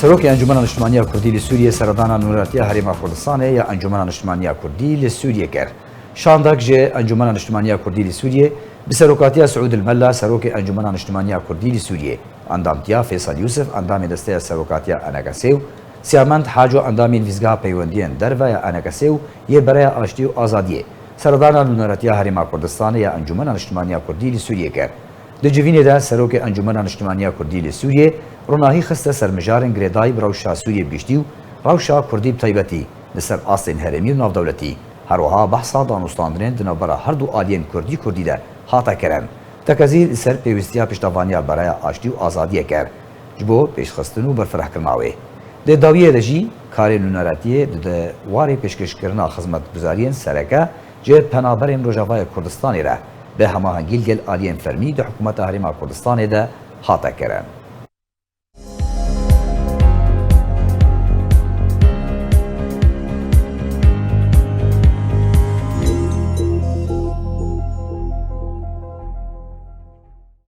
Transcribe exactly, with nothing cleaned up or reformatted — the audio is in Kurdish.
Serokê Encûmena Niştimanî ya Kurdî li Sûriyê seredana Nûneratiya Herêma Kurdistanê ya Encûmena Niştimanî ya Kurdî li Sûriyê kir. Şandek ji Encûmena Niştimanî ya Kurdî li Sûriyê bi serokatiya Siûd El Mela, serokê Encûmena Niştimanî ya Kurdî li Sûriyê, endamtiya Feysel Yûsif, endamê Desteya Serokatiya ENKSê û Siyamend Haco, endamê Nivîzgeha Peywendiyên Derve ya ENKSê û yê Bereya Aştî û Azadiyê, seredana Nûneratiya Herêma Kurdistanê ya Encûmena Niştimanî ya Kurdî li Sûriyê kir. Di civînê de serokê Encûmena Niştimanî ya Kurdî li Sûriyê ronahî xiste ser mijarên girêdayî bi rewşa Sûriyê bi giştî û rewşa Kurdî bi taybetî li ser astên herêmî û navdewletî. Her wiha behsa danûstandinên di navbera her du aliyên Kurdî-Kurdî de hate kirin. Tekezî li ser pêwîstiya piştevaniya Bereya Aştî û Azadiyê kir ji bo pêşxistin û berfirehkirina wê. Di dawiyê de jî karê nûneratiyê di, di warê pêşkêşkirina xizmetguzariyên sereke ji penaberên Rojavayê Kurdistanê re bi hemahengî li gel aliyên fermî di Hikûmeta Herêma Kurdistanê de hate kirin.